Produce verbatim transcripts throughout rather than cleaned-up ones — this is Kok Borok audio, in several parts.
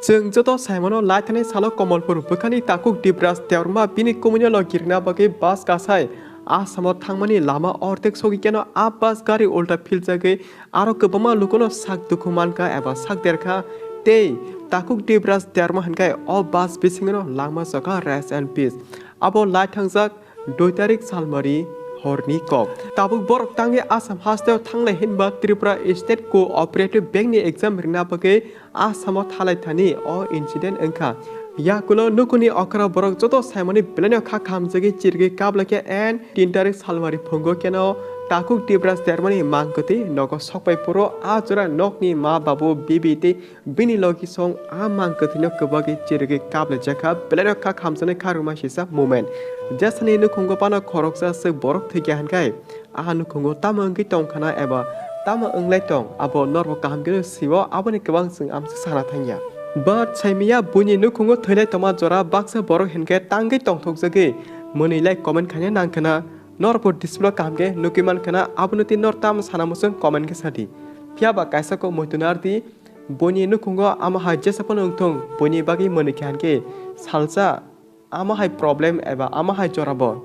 Chwng joto saimano, laithani salo Komolpur bwkhani takhuk Dibraj Debbarma bini kumui no logi rwna bagwi bus kasai Assamo thangmani lama ordek sogwi keno a bus gari ulta philjagwi aro kwbangma lukuno sak dukhu mankha eba sak derkha tei takhuk Dibraj Debbarma hinkhai o bus bisingono langma chokha rest and peace. Abo lai thangjak dui tarik salmari horni kok. Tabuk borok tangwi Assam hasteo thanglai hinba Tripura State Cooperative Bank ni exam rina bagwi Assamo thalai thani o incident wngkha. Yakulo nukuni okra borok joto saimani belaino kha khamjagwi chirigwi kablakhe and tin tarik salmari phungo keno takhuk Dibraj Debbarmani mangkwtwi nogo sokpai phuru a jora nokni ma babu bibi tei bini logi song a mangkwthwino kwbagwi chirigwi kablaijakha, belairok kha khamjaknai kha rwma sisa moment. Jesani nukhungo phano khoroksa swk borok thwikya hinkhai, a nukhungo tamo wngwi tongkhana eba tamo wnglai tong, abo norbo kaham kheno sio, aboni kwbang chwng amsa sana thangya. But saimiya buini nukhungo thwilai tongma jora baksa borok hinkhe tangwi tongthokjagwi mwnwilai comment khaina nangkhana, norbo display kaham khe nugwi mankhana, abono tei nor tamo sana muchung comment khe sadi. Phiyaba kaisa kok muitu nardi, buini nukhungo amo hai jesa phano wngthung, buini bagwi mwnwi khe hinkhe salsa amo hai problem eba amo hai jorabo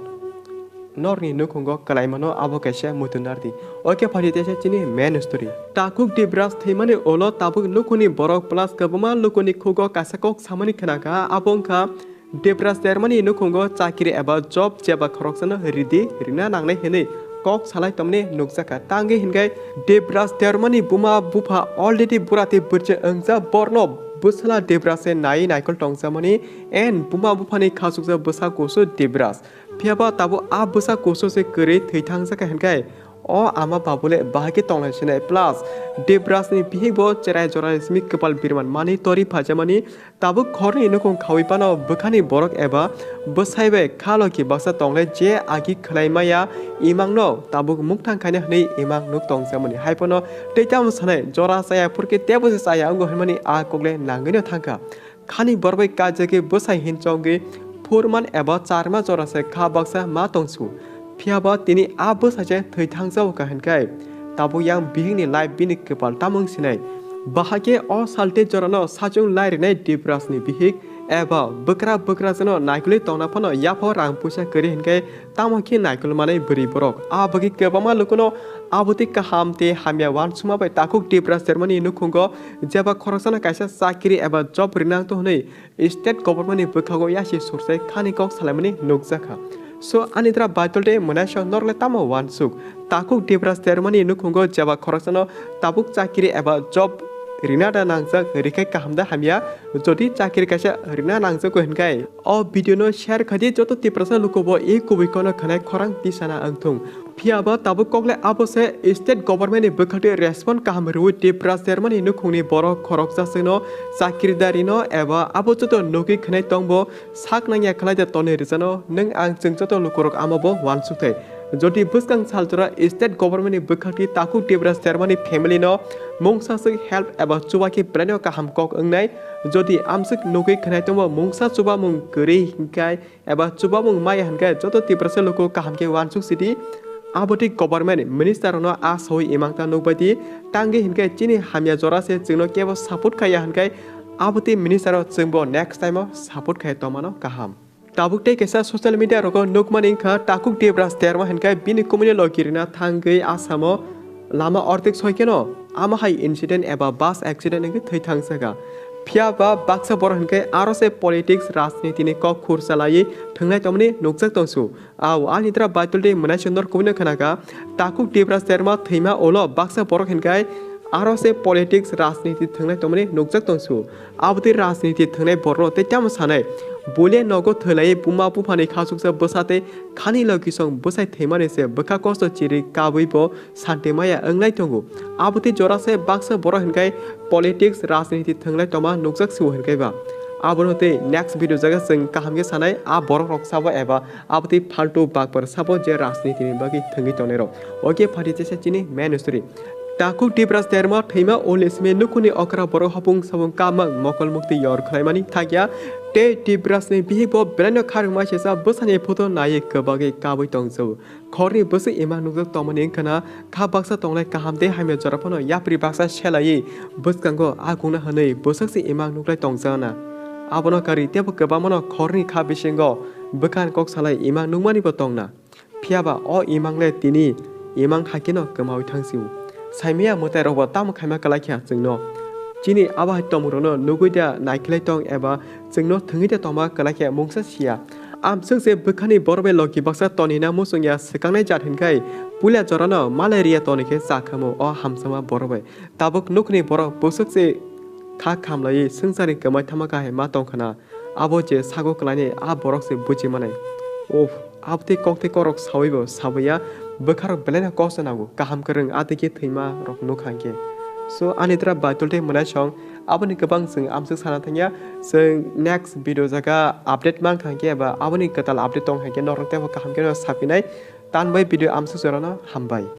norni nukhungo kwlaimano abo kaisa muitu nardi. Oke phari teisa chini main story. Takhuk Dibraj thwimani ulo tabuk nukhuni borok plus kwbangma lukuni khugo kaisa kok samani khnakha, abo wngkha Dibraj Debbarmani nukhungo chakri eba job jeba khoroksano ridi, rina nangnai hinwi kok salai tongmani nukjakha. Tangwi hinkhai Dibraj Debbarmani buma bupha already bura tei bwrcha wngjak, borno bwsala Dibraj se nai naikol tongjakmani and buma buphani khachukjak bwsa kusu Dibraj. Phiyaba tabuk a bwsa kusu se kwrwi thwi thangjakha hinkhai o ama babule bahai khe tonglai sinai. Plus Dibraj ni bihik bo cherai jorai simi kwpal birman mani tori phaijamani. Tabuk khorni nukhung khawi phano bwkhani borok eba bwsai bai kha loki baksa tonglai je agi khwlai maya imangno tabuk mukthang khaina hwnwi imang nuk tongjakmani. Hai phano tei tamo sanai jora chaya phurkhe tebo se chaya wngo hwnmani a kokle nangwino thangkha. Khani borok bai kaijagwi bwsai hinchogwi phurman eba charma jora se kha baksa ma tongsu. Phiyaba tini a bwsai se thwi thangjago kha hinkhai tabuk yang bihikni life bini kwpal tamung sinai. Bahai khe o salte jorano sachung lai rwnai Dibrajni bihik eba bwkra bwkrajano naikolwi tongna phano yapha rang puisa kwrwi hinkhai tamo khe naikol manai bwrwi borok. A bagwi kwbangma lukuno abotwi kaham tei hamya uansukma bai takhuk Dibraj Debbarmani nukhungo jeba khoroksano kaisa chakri eba job rwna nangtong hwnwi state government ni bwkhago yasi sursai khani kok salaimani nukjakha. So ani dra Baitul tei mwnaisong norle tamo uansuk? Takhuk Dibraj Debbarmani nukhungo jeba khoroksano tabuk chakri eba job rina da nangjak, rikhai kaham da hamya? Jodi chakri kaisa rina nangjago hinkhai o video no share khaidi, joto Tiprasa lukubo e kubui kono khwnai khorang tisana wngthung. Phiyaba tabuk kokle abo se state government ni bwkhaktwi respond kaham rwui Dibraj Debbarmani nukhungni borok khoroksa chwngno chakri da rino eba abo joto nugwi khwnai tongbo sak nangya khwlai da tonwi rwjano nwng ang chwng joto lukurok amabo uansukthai. Jodi bwskang saljora state government ni bwkhaktwi takhuk Dibraj Debbarmani family no mungsa swk help eba chuba khe belai no kaham kok wngnai. Jodi amswk nugwi khwnai tongbo mungsa chubamung kwrwi hinkhai eba chubamung maya hinkhai joto Tiprasa luku kaham khe uansuk sidi. Abotwi government minister rokno a sawi imang ta nukbaidi, tangwi hinkhai chini hamya jora se chwngno kebo support khaiya hinkhai abotwi minister rok chwngbo next time o support khai tongmano kaham. Tabuk tei kaisa social media rogo nukmani wngkha takhuk Dibraj Debbarma hinkhai bini kumui no logi rina thangwi Assam o lama ordek soi keno amo hai incident eba bus accident wngwi thwi thangjakha. Phiyaba baksa borok hinkhai aro se politics rajniti ni kok khur chalaiwi thwnglai tongmani nukjak tongsu. Ao ani dra Baitul tei mwnaisong nor kubui no khwnakha, takhuk Dibraj Debbarma thwima ulo baksa borok hinkhai aro se politics rajniti thwnglai tongmani nukjak tongsu. Abotwi rajniti thwngnai borokno tei tamo sanai, bulia nogo thwilaiwi buma buphani khachuksa bwsa tei khani logisong bwsai thwimani se bwkha kosto chiri kabwi bo santi maya wnglai tongo. Abotwi jora se baksa borok hinkhai politics, rajniti thwnglai tongma nukjak sio hinkhai ba. Abono tei next video jaga chwng kaham khe sanai a borok rok sabo eba abotwi faltu bakpar sabo je rajniti ni bagwi thwngwi tongnai rok. Oke phati tesa chini main story. Takhuk Tipraj terma thwima o lesime nukhungni okra borok hopung sabung kamang mokol mukti yor khwlaimani thakya. Tei Tiprajni bihikbo belaino kharwngma sesa bwsani photo naiwi kwbagwi kabwi tongjago. Khorni bwswk imang nukjak tongmani wngkhana kha baksa tonglai kaham tei hamya jora phano yapri baksa selaiwi bwskango a kungna hwnwi bwswk se imang nuklai tongjakna. Abono karwi teibo kwbangmano khorni kha bisingo bwkhan kok salai imang nukmanibo tongna. Phiyaba o imang le tini imang hai kheno kwmawi thangsio. Saimaya mwtai rokbo tamo khaima kwlai kha chwngno. Chini abo hai tongmung rokno nugwi da naikhlai tong eba chwngno thwngwi da tongma kwlai kha mungsa siya. Amswk se bwkhani borok bai logi baksa tonina muchungya swkangnai jat hinkhai puila jorano malaria toni khe cha khamo o hamsama borok bai. Tabuk nukhni borok bwswk se kha khamlaiwi swngcharni kwmai thama kahai ma tongkhana. Abo je sago kwlainai a borok se buji manai. Uff, abo tei kok tei korok sawibo sawiya bwkharok belaino kok se nango kaham kwrwng a tei khe thwima rok nukha hinkhe. So ani dra Baitul tei mwnaisong aboni kwbang chwng amswk sana thangya. Chwng next video jaga update mankha hinkhe eba aboni kwtal update tong hinkhe norok teibo kaham kheno sapinai. Tan bai video amswk jorano hambai.